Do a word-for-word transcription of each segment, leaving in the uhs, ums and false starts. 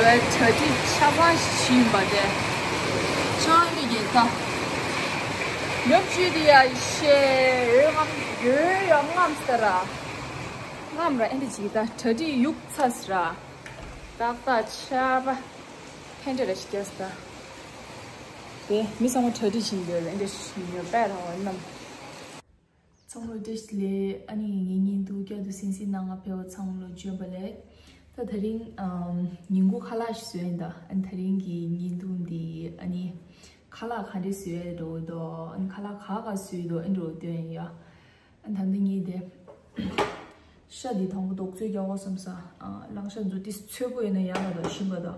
བའི་གྲ་སྒྲིག་ཆ་ཚང་ཞིག་ཡིན་པ་དེ། ཅང་ཡོད་ཀྱི་ད། ཡོབ་ཅུ་དེ་ཡ་ཤེ་ཡོད་ངམ་ཡོད་ཡོད་ངམ་ཟེར་ར། ངམ་ར་ཨེ་འདི་ཅིག་ད་གྲ་སྒྲིག་ཡུག་ཚ་ཟེར་ར། ཏག་ཏག་ཆར་པ་ཕན་འབྲས་ར་ཞིག་རྒྱག་ད། དེ་མི་ཚང་མ་གྲ་སྒྲིག་བྱེད་ཀྱི་ཡོད་རེད། ཨེ་འདི་ཞིག་ཡོད་པས་རང་བ་རྣམས། ཚང་མ་བཀྲ་ཤིས་བདེ་ལེགས། ཨ་ནི་ངའི་བརྙན་ཐུང་བསྐྱར་དུ་གསན་གཟིགས་གནང་བ་ཕེབས་པ་ཚང་མ་ལ་བྱོན་པ་ལེགས། ད་དེ་རིང་ཨམ་ཉིན་གུང་ཁ་ལག་ཞིག་བཟོས་ཡིན་ད། ཨ་ནི་དེ་རིང་གི་བརྙན་ཐུང་འདི་ཨ་ནི་ཁ་ལག་ག་འདྲས་བཟོས་འགྲོ་འདུག་ཨ་ནི་ཁ་ལག་ག་ག་བཟོས་འདུག་ཨ་འགྲོ་སྟོན་ཡ། ཨ་ནི་ད་ལྟ་ངས་དེ་ཤ་འདི་དང་པོ་རྡོག་བཙོས་རྒྱག་དགོས་བསམ་ས། ཨ་གླང་ཤ་འཛུ་ཏིས་ཚོས་པོ་ཡིན་ན་ཡག་ལ་ད་ཞིམ་པ་ད།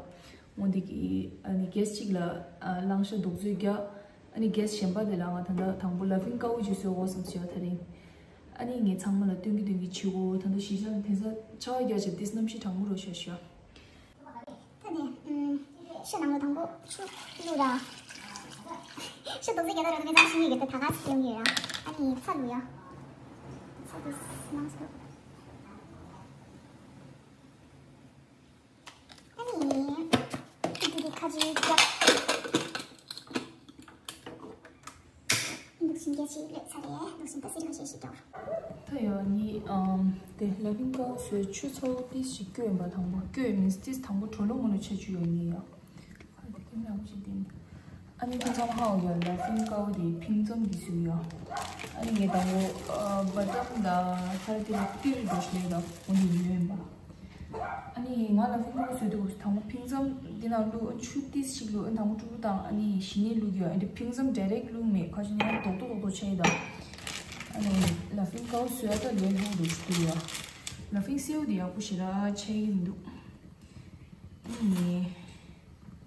འོ་འདི་གི་ཨ་ནི་གེས་གཅིག་ལ་ཨ་གླང་ཤ་རྡོག་བཙོས་རྒྱག་ཨ་ནི་གེས་གཞན་པ་དེ་ལ་ང་ད་ལྟ་དང་པོ་ལ་ཕིང་ཀའུ་ཅིག་བཟོས་དགོས་བསམ་ཞིག་ཡོད་ད་རིང་། ཨ་ནི་ངས་ཚང་མ་ལ་སྟོན་གི་སྟོན་གི་བྱེད་དགོས། ད་ལྟ་གཞིས་ཆགས་ལ་དེང་སང་ཆར་པ་རྒྱག་བྱས་ཏིས་གནམ་གཤིས་གྲང་མོ་རུ་ཤ་ཤ། ད་ནི་ཨུམ་ཤ་ནང་ལ་དང་པོ་ཆུ་བླུགས་ར། ཤ་རྡོག་རྫིས་རྒྱག་ད་ར་ད་མི་ཚང་ཤི་ཡི་གི་ད་ད་ག་སི་ཡོང་གི་ར། ཨ་ནི་ཚྭ་བླུགས་ཡ། ཚྭ་དེ་མང་སོ། ཨ་ནི། ཏི་ཏི་ཏི་ཁ་ཅིག་རྒྱག་འདུག་ཤིང་རྒྱ་ཆེ་ལས་ཚ་རེད། འདུག་ཤིང་ད་སི་རིང་ཤེས་ཤིག་རྒྱག་ད་ཡ་ནི་ཨམ་དེ་ལ་ཕིང་ཀའུ་བཟོས་ཆུ་ཚ་བོ་ཏིས་ཞིག་བསྐོལ་ཡིན་པ། དང་པོ་བསྐོལ་མིན་ཏིས་དང་པོ་གྲོ་ལོ་ངོ་ལོ་ཆ་ཆུ་ཡོད་ངེས་ཡ། ཁ་དེ་ཀེམ་ར་མོ་ཞིག་ཏིན། ཨ་ནི་ཁྱེད་ཚང་མ་ཧ་གོ་ཡ་ལ་ཕིང་ཀའུ་དེ་ཕིང་ཙམ་གྱིས་བཟོས་ཡ། ཨ་ནི་ངས་དང་པོ་ཨ་བ་ཏམ་དང་ཁ་ར་དེ་ལ་ཏིར་འགྲོ་ཞིག་ལས་ད་འོ་ནི་ཡོད་ཡིན་པ། ཨ་ནི་ང་ལ་ཕིང་ཀའུ་བཟོས་དུས་དང་པོ་ཕིང་ཙམ་འདི་ནང་བླུགས། ཨ་ཆུ་ཏིས་ཞིག་བླུགས། ཨ་དང་པོ་དཀྲུག་དཀྲུག་བཏང་། ཨ་ནི་གཞི་ནས་བླུགས་ཡོད། ཨ་འདི་ཕིང་ཙམ་ཌའི་རེག་བླུགས་མེད། ཁ་ཅིག་ནས་རྡོག་རྡོག་རྡོག་རྡོག་ཆགས་ཡོད་ད། ཨ་ནི་ལ་ཕིང་ཀའུ་བཟོས་ད་ལས་སླ་པོ་འདུག་འདུག་ཡ། ལ་ཕིང་སེའུ་དེ་ཡག་པོ་ཞེ་དྲག་ཆགས་ཀྱི་མི་འདུག་ཨ་ནི་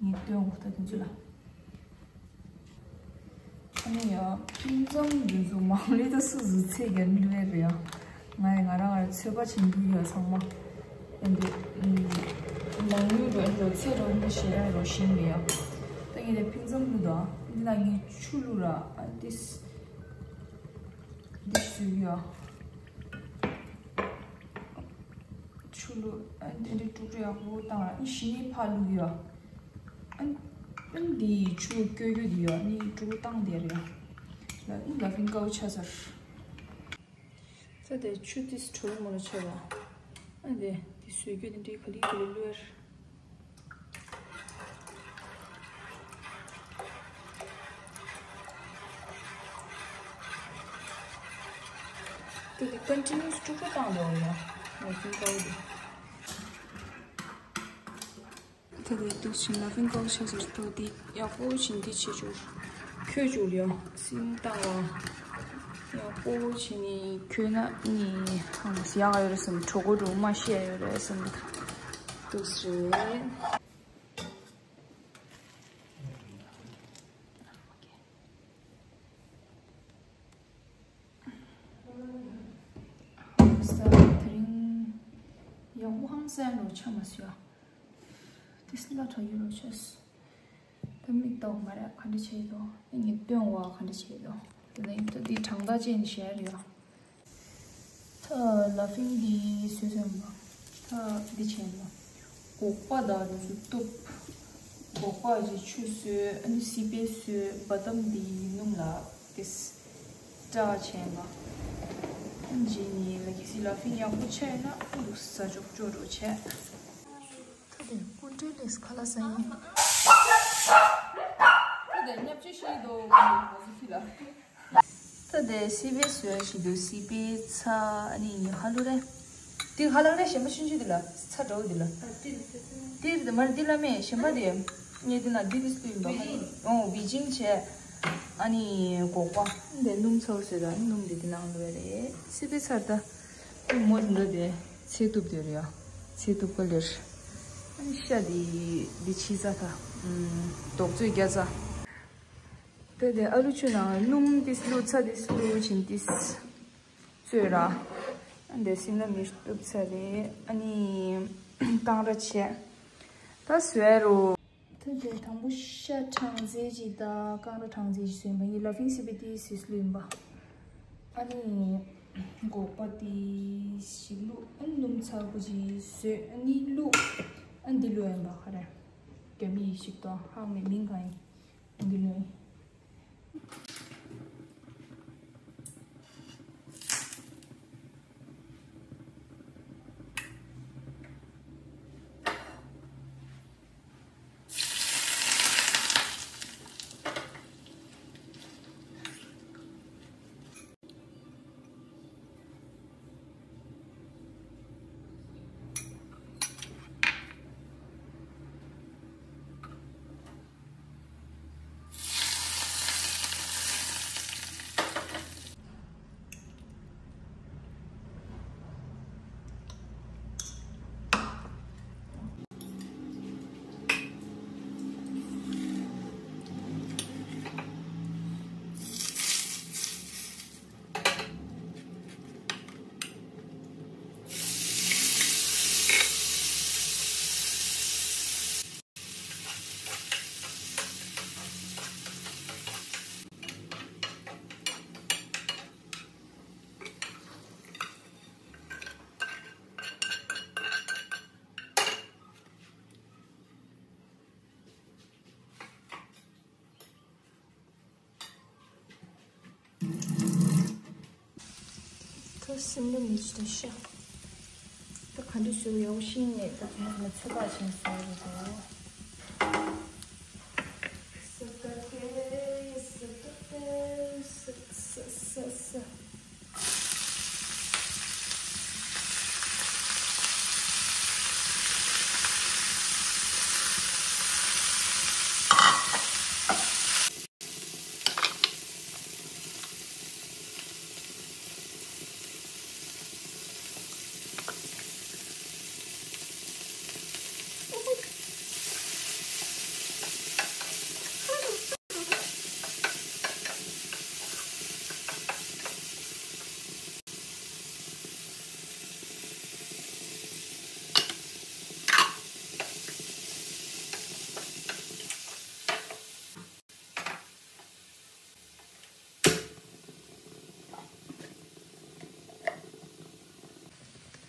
ངས་སྟོན་འོ་ད་དེ་ཚོ་ལ། ཨ་ནི་ཡ། ཕིང་ཙམ་འདི་ཚོ་མང་ལོས་ད་སུ་ཟུར་ཚད་རྒྱབ་མི་ལོས་རེད་ཡ། ང་ཡ་ང་རང་ང་ཚོད་པ་བྱེད་འདུག་ཡ་ཚང་མ། ཨ་འདི་ཨུམ་མང་ལོས་འགྲོ་འགྲོ་ཚད་འགྲོ་འདི་ཞེ་དྲག་རོ་ཞིམ་རེད་ཡ། ད་ངས་དེ་ཕིང་ཙམ་བླུགས་དང་འདི་ན་ངས་ཆུ་བླུགས་ར། ཨ་འདི་འདི་བཟོས་ཡ། ཆུ་བླུགས། ཨ་དེ་འདྲའི་དཀྲུག་དཀྲུག་ཡག་པོ་བཏང་ར། ཨ་གཞི་ནས་ཕར་བླུགས་ཡོད། ཨ་ཨ་འདི་ཆུ་བླུགས་སྐྱོ་སྐྱོ་འདི་ཡོད། ཨ་ནི་དཀྲུག་དཀྲུག་བཏང་དེ་རེད། ལ་ཨ་ལ་ཕིང་ཀའུ་ཆ་ཚར། ས་དེ་ཆུ་ཏིས་དྲོ་རུ་མོ་ལ་ཆ་ར། ཨ་དེ་དེ་བཟོས་རྒྱུ་དེ་འདྲའི་ག་ལི་ག་ལི་བླུགས་ཡར། དེ་དེ་ཀོན་ཊི་ནིའུ་སི་དཀྲུག་པ་བཏང་འདུག་ཡ། ང་ཚོའི་ཀའུ་དེ། དེ་དེ་འདུག་ཕྱིན་ལ་ཕིང་ཀའུ་ཆ་ཟེར་ཏོ་དེ་ཡག་པོ་བྱིན་དེ་བྱེད་ཆོག་ཁོད་ཆོག་ཡ། སིམ་བཏང་བ་ཡག་པོ་བྱིན་ནི་ཁོད་ན་ནི་ཧམ་ཡག་ཡོད་རེད་བསམ། གྲོད་ཁོག་འགྲོ་མ་ཤེས་ཡོད་རེད་བསམ། འདུག་ཟེར། ཧང་སང་དེ་རིང་ཡག་པོ་ཧང་སང་ལོ་ཆ་མ་སོ་ཡ། དེ་སླ་དྲག་ཡོད་ལོ་ཆས། ད་མིག་ཏོག་མ་རེད་ག་འདྲ་བྱས་འདུག་ཨ་ངས་སྟོན་བ་ག་འདྲ་བྱས་འདུག་དེ་ནས་ད་འདི་གྲངས་ཐག་ཅན་བཤད་རེད་ཡ། ད་ལ་ཕིང་འདི་བཟོས་ཟིན་པ། ད་འདི་བྱས་ན། སྒོག་པ་དང་འདི་ཚོ་གཏུབ། སྒོག་པ་གི་ཆུ་བཟོས། ཨ་ནི་སི་པན་བཟོས། བ་དམ་འདི་སྣུམ་ལ་ཏིས་སྐྲ་བྱས་ན། ཨ་ནི་ལ་གི་སི་ལ་ཕིང་ཡག་པོ་ཆགས་ན་ཨ་འདུག་ས་ཅོག་ཅོག་འགྲོ་བྱས། ད་དེ་སྐུ་མགྲོན་ལས་ཁ་ལག་ཟ་ཡིན། ད་དེ་ཉབ་ཆེ་ཤི་དོ་ག་ཟི་ཁི་ལ། ད་དེ་སི་པན་བཟོས་ཤི་དོ་སི་པན་ཚྭ་ཨ་ནི་ཉི་ཧ་ལུ་རེ། དེ་ཧ་ལག་རེ་གཞན་པ་ཆུན་ཆུན་དེ་ལ་ཚྭ་འདྲ་བོ་དེ་ལ། དེ་རེད་མ་རེད་དེ་ལ་མེད་གཞན་པ་དེ། ངས་དེ་ན་དེ་དེ་སུ་ཡིན་པ་ཧ་ལུ། ཨོ་བི་ཅིང་བྱས། ཨ་ནི་སྒོག་པ། འདི་སྣུམ་ཚོར་ཟེར་ར་སྣུམ་འདི་དེ་ནང་ལོས་རེད་སི་པན་ཚྭ་ད། མོ་འདི་འདྲ་དེ་ཚེ་གཏུབ་དེ་རེད་ཡ། ཚེ་གཏུབ་ཀ་ལེར། ཨ་ནི་ཤ་དེ་འདི་ཕྱི་ཚ་ད། རྡོག་བཙོས་རྒྱ་ཚ། དེ་དེ་ཨ་ལུ་ཆུ་ནང་སྣུམ་ཏིས་བླུགས་ཚྭ་ཏིས་བླུགས་བྱིན་ཏིས་བཙོས་ར། ཨ་འདི་སིམ་ལ་མི་གཏུབ་ཚྭ་རེད། ཨ་ནི་རྐང་ར་བྱས། ད་བཟོས་རོ། ད་དེ་དང་པོ་ཤ་གྲང་ཟས་ཅིག་དང་རྐང་ར་གྲང་ཟས་ཅིག་བཟོས་པ་ཡིན། ལ་ཕིང་སི་པན་ཏིས་སིས་ལུས་པ། ཨ་ནི་སྒོག་པ་ཏིས་ཞིག་བླུགས། ཨ་ནི་སྣུམ་ཚ་པོ་ཅིག་བཟོས། ཨ་ནི་བླུགས། ཨ་འདི་ལོས་ཡིན་པ་ག་རེ། རྒྱ་མི་ཡི་ཞིག་ཏོ་ཧང་མེ་མིང་གང་ཡིན། འདི་ལོས་ཡིན། ད་སིམ་ལ་མིར་ཅི་དང་ཤ། ད་ག་འདྲ་བཟོས་ཡག་པོ་ཤེས་ནས་ད་དེ་ནས་ཚོད་དཔག་བྱས་བཟོས་རེད་དོ། ས་ད་ཏེ་ས་ད་ཏེ་ས་ས་ས་ས།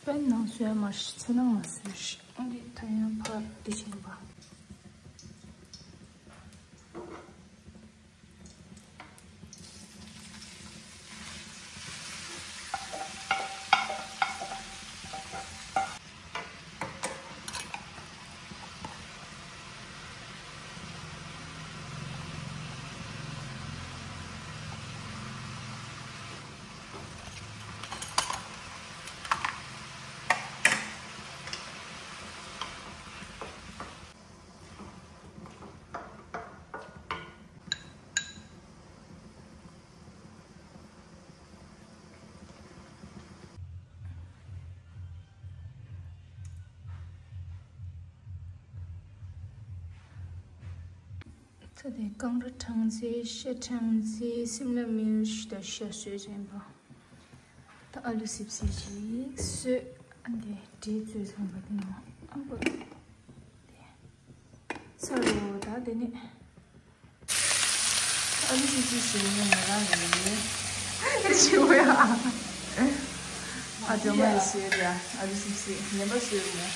པན་ནང་བཟོས་མ་ཤི་ཚེ་ནང་མ་བཟོས་ཤི། ཨ་ནི་ད་ཡང་ཕར་འདི་བྱས་པ། ད་དེ་རྐང་ར་ཁྲང་ཙེ་ཤ་ཁྲང་ཙེ་སིམ་ལ་མིར་ཅི་དང་ཤ་བཟོས་ཟིན་པ། ད་ཨ་ལུ་སིབ་སིབ་ཅིག་བཟོས། ཨ་འདི་འབྲས་བཙོས་ཟིན་པ་དེ་ནང་ཨ་པ། ས་རུ་ད་དེ་ནས་ཨ་ལུ་སིབ་སིབ་བཟོས་ནས་ང་རང་རེད། ཨེ་ཆི་བ་ཡ། ཨ་ཇོ་མ་ཡི་བཟོས་རེད་ཨ་ལུ་སིབ་སིབ་ངན་པ་བཟོས་མོ།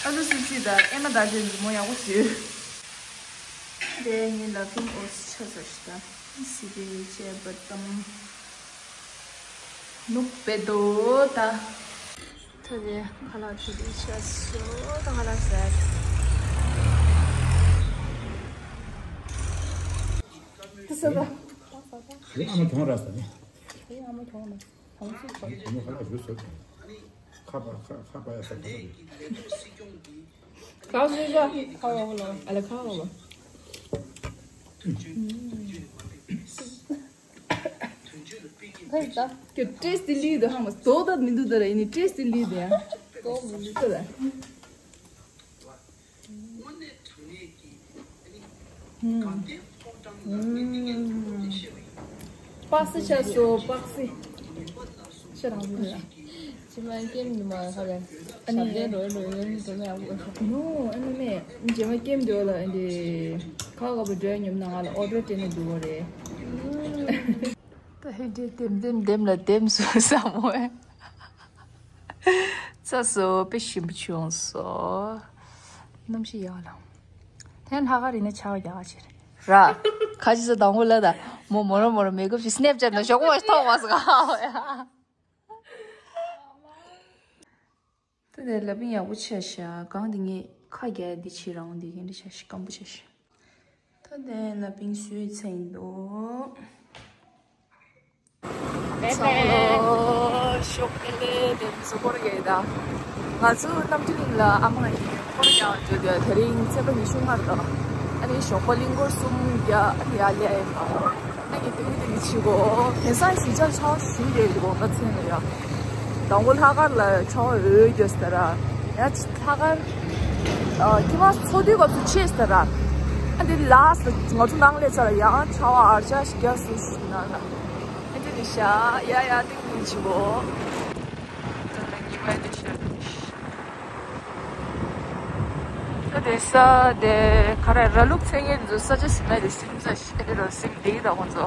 ཨ་ལུ་སིབ་སིབ་དང་ཨེ་མ་ད་ཅན་ཇི་མོ་ཡག་པོ་བཟོས། དེ་ངའི་ལ་ཕིང་ཨོ་ཆ་ས་ཤི་ད་སི་པེ་ཆེ་བ་དམ་ནུག་པེ་དོ་ད། ད་དེ་ཁ་ལག་ཆུ་དེ་ཆ་སོ་ད་ཁ་ལག་ཟ། ད་ས་ད། ཁ་ལག་ཨ་མ་གྱོང་ར་ས་ནི། ཁ་ལག་ཨ་མ་གྱོང་ར་ས་ནི། ཁ་ལག་ཡོད་ས་ཁ་པ་ཁ་ཁ་པ་ཡ་ས་ཁ་པ་ཡོད། ཁ་བཟོས་ཤག་ཁ་བ་བ་ལོ། ཨ་ལ་ཁ་བ་བ། ཧེ་ད། ཀྱོ་ཏྲེས་ཏི་ལི་དུ་ཧ་མ་དོ་ད་མི་འདུག་ད་ར་ཡིན་ནི་ཏྲེས་ཏི་ལི་དུ་ཡ། དོ་མི་འདུག་ད་ར། དངོས་གནས་དྲང་གནས་ཀྱི་ཨ་ནི་ཨུམ། དགའ་ལྡན་ཕོ་བྲང་ལ་ངས་ཏིང་ངེ་འཛིན་སློབ་ཆེན་བཤད་པ་ཡིན། པགས་སེ་ཆ་སོ་པགས་སེ། ཤ་རང་བཟོ་རེད། ཕྱི་མ་ཀེམ་ནི་མ་ཧ་རེ། ཨ་ནི་ཞབས་བརྟན་རོལ་རོལ་ཡོང་གི་འགྲོ་མེད་ཨ་ཁུ། ནོ་ཨ་ནི་མེད། རྗེས་མ་ཀེམ་འདོད་ལ་ཨ་འདི། ཁ་ཁ་པོ་འགྲོ་ཉོབ་ན་ང་ལ་ཨོ་ཌར་སྤྲད་ནས་འདུག་གོ་རེད། ད་ཧེ་འདྲེ་དེམ་དེམ་དེམ་ལ་དེམ་སུ་ས་མོ་ཨེ། ཚ་སོ་པེ་ཞིམ་པོ་བྱུང་སོ། གནམ་གཤིས་ཡག་ལ། དེ་ལྷག་དཀར་ཡིན་ན་ཆར་པ་རྒྱག་ཆེར། ར། ཁ་ཅིག་ས་དང་པོ་ལ་ད། མོ་མོ་རོ་མོ་རོ་མེ་ཀབ་ཞིག་སི་ནེབ་ཅེཊ་ན་ཞོག་པོ་ཐོག་བ་ས་ག་ཡ། ད་དེ་ལ་པིང་ཡག་པོ་ཆེ་ཤག་གང་དེ་ངས་ཁ་རྒྱག་ཡ་འདི་ཕྱི་རང་འདི་གན་འདྲ་ཆ་ཤི་སྐམ་པོ་ཆ་ཤི། ད་དེ་ལ་པིང་སུའི་ཚན་འདུག་ཚང་མ་ལོ་ཤོག་ལེ་ལེ་དེ་མི་སུ་སྐོར་རྒྱག་ཡི་ད། ང་ཚོ་རྣམ་གྲོལ་གླིང་ལ་ཨ་མ་ཡིན་སྐོར་རྒྱག་འགྲོ་དུས་དེ་རིང་ཚེས་པ་ཉི་ཤུ་ལྔ་རེད་ད། ཨ་ནི་ཞོགས་པ་གླིང་སྐོར་གསུམ་རྒྱག་ཨ་ནི་ཡར་སླེབས་ཡིན་ད། ཨ་ནི་དེ་གི་དེ་གི་ཕྱི་གོ་དེང་སང་གཟི་ཆག་ཆག་ཞུ་རེད་འདུག་གོ་ང་ཚོ་ལ་ཡ། དང་པོ་ལྷག་དཀར་ལ་ཆར་པ་འོད་རྒྱག་ས་ར། ཡ་ལྷག་དཀར་ཨ་ཁྱི་མ་འཚོ་དུས་སྐབས་སུ་ཆེ་ས་ར། ཨ་འདི་ལ་སི་ང་ཚོ་ནང་སླེབས་ས་ལ་ཡང་ཆར་པ་ཨར་ཅག་ཞིག་རྒྱག་སོང་ཞུ་ན་ལ། ཨ་འདི་ནི་ཤ་ཡ་ཡ་ཏིང་ཏིང་ཆི་བོ། ད་ལ་ཉི་མ་འདི་ཤ་ཏིང་ཤ། ད་དེ་ས་དེ་ག་རེ་ར་ལུག་ཚེ་ངན་འཛུལ་ས་ཆ་ཞིག་མེད་དེ་སིམ་ས་ཞིག་ར་སིམ་དེ་གི་ད་ཁོང་ཚོ།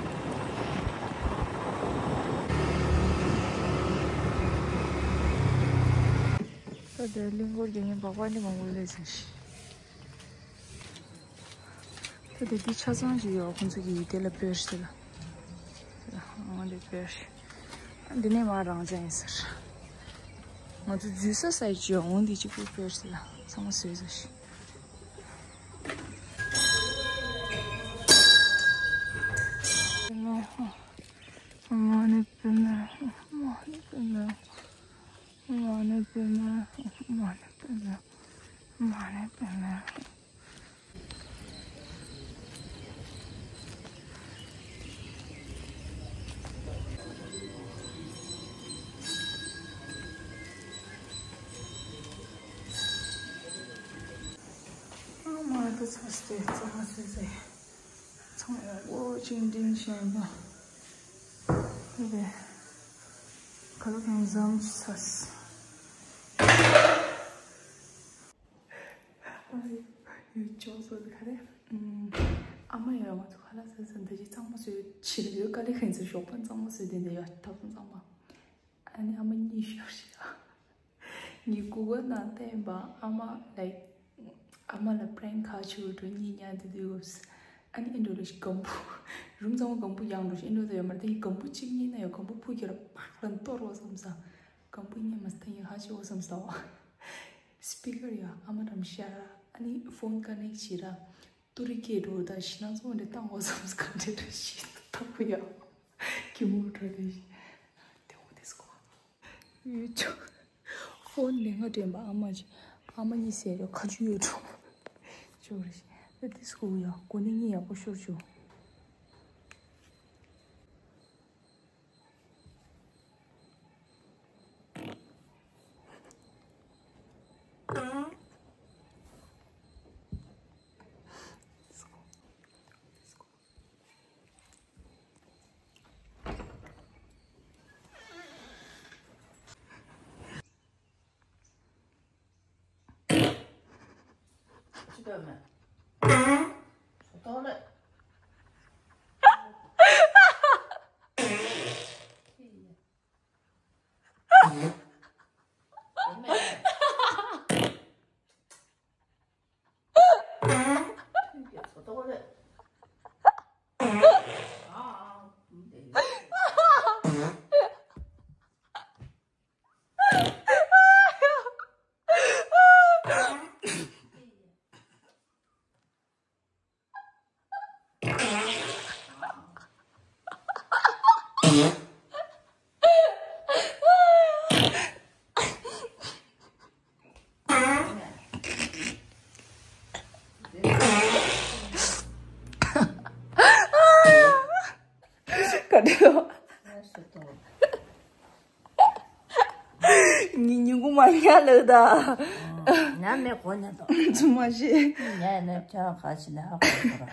ད་དེ་གླིང་སྐོར་རྒྱག་མཁན་སྦག་སྦག་ནི་མང་པོ་སླེབས་ཟིན་ཤི། ད་དེ་དེ་ཆ་ཚང་ཞིག་ཡོད་ཁོང་ཚོ་གི་དེ་ལ་པེར་ཤི་ལ། ཨང་དེ་པེར་ཤི། འདི་ནས་མ་རང་ཅག་ཡིན་ཟེར། ང་ཚོ་འཛུལ་ས་སའི་ཅི་འོང་འདི་གཅིག་པུ་པེར་ཤི་ལ་ཚང་མ་བཟོས་ཟེར་ཤི། མ་ནི་པེར་ན། མ་ནི་པེར་ན། མ་ནི་པེར་ན། མ་ནི་པེར་ན། མ་ནི་པེར་ན། ཨ་མ་དེ་ཚོ་སྟེ་ཚང་མ་ཟེར་ཟེར། ཚང་མ་ཡོང་སྒོ་ཅིང་འདྲེན་བཞིན་པ། ཨེ་རེད། ག་ལ་གང་འཛོམས་ཚར། ཡུལ་ལྕོག་སོ་ག་རེ། ཨ་མ་ཡང་ང་ཚོ་ཁ་ལག་ཟ་ཟ་འདི་ཅི་གཙང་མ་བཟོས་ཕྱིར་ཡོད་དཀའ་ལས་ཁན་ཚོ་ཞོགས་པ་གཙང་མ་བཟོས་དེ་འདི་ཡོད་ཐབས་གཙང་མ། ཨ་ནི་ཨ་མ་གཉིད་ཤོར་ཤག་ངའི་གུ་གུལ་ནང་བལྟས་པ་ཨ་མ་ལའིག་ཨ་མ་ལ་པྲེང་ཁ་ཆུ་འགྲོ་གཉིད་ཉལ་དེ་དུས་སྐབས་ཨ་ནི་ཨེ་འགྲོ་ལ་ཞིག་སྒམ་པོ་རུམ་ཚང་མ་སྒམ་པོ་ཡང་འགྲོ་ཞིག་ཨེ་འགྲོ་ད་ཡོད་མ་རེད་དེ་སྒམ་པོ་གཅིག་གཉིས་ན་ཡོད་སྒམ་པོ་ཕུག་གི་ར་ཕག་ལ་གཏོར་བ་བསམ་ས་སྒམ་པོ་གཉིས་མ་སྟེང་ཡ་ཧ་ཆེ་བོ་བསམ་ས་བ་སི་པི་ཀར་ཡ་ཨ་མ་རམ་ཤ་ར་ཨ་ནི་ཕོན་ཀ་ནེག་བྱེད་ར་ཏུ་རི་སྐད་འགྲོ་ད་ཤི་ན་ཚོ་འདྲ་བཏང་བ་བསམ་ས་ག་འདྲ་ར་ཤི་ཐག་པོ་ཡ་ཁྱི་མོ་འགྲོ་རེ་ཤི་དེ་འོ་དེ་སྐོ། ཡུལ་ལྕོག་ཧོན་ལས་ང་དྲན་པ་ཨ་མ་ཅི། ཨ་མ་གཉིས་ཟེར་རོ་ཁ་ཆུ་ཡོད་འགྲོ། ཅོག་རེ་ཤི། ཨེ་དེ་སྐུ་ཡ་གོ་ནི་གཉིས་ཡག་པོ་ཤོར་བྱུང་། ག་འདྲ། ཉིན་ཉིན་གུང་མ་ཉལ་ལ་ད། ཉལ་མེད་གོ་ཉལ་དོ། ཚུ་མ་ཤེས། ཉལ་ནས་ཁྱོད་ག་ཕྱི་ནས་ཧ་གོ་གོ་ར།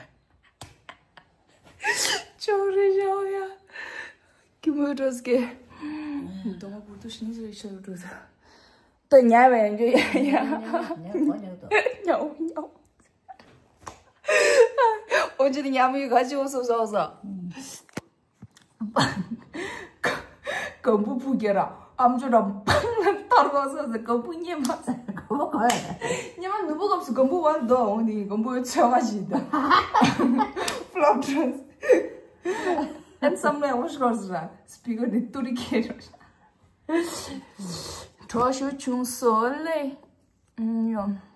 ཅོག་རེ་ཞོག་ཡ། ཀི་མོ་ཏྲོས་ཀེ། དོ་མ་བུར་དུ་ཤིང་ཟེར་ཤར་འགྲོ་ད། ད་ཉལ་བས་ཉོ་ཡ་ཡ། ཉལ་གོ་ཉལ་དོ། ཉལ་ཉལ། འོ་ཅི་ནི་ཉལ་མི་ག་ཅི་འོ་སོ་སོ་སོ། སྒམ་པོ་ཕུག་གེ་ར་ཨམ་ཅོག་ར་པང་ལ་ཐར་བ་ས་ས་སྒམ་པོ་ཉེ་མ་ས། ཨོ་ག་ཉི་མ་ནུ་བོ་སྐབས་སུ་སྒམ་པོ་བར་དོ་འོང་དེ་སྒམ་པོའི་ཚོད་མ་ཞིག་དང་། ཕློབ་ཁྲོས། ཨན་བསམ་ལས་འོ་ཤི་གོར་སི་ར་སི་པི་ཀར་དེ་ཏུ་རི་ཁེ་ར། གྲོ་ཞུ་ཆུང་སོ་ལེ། ཡོ།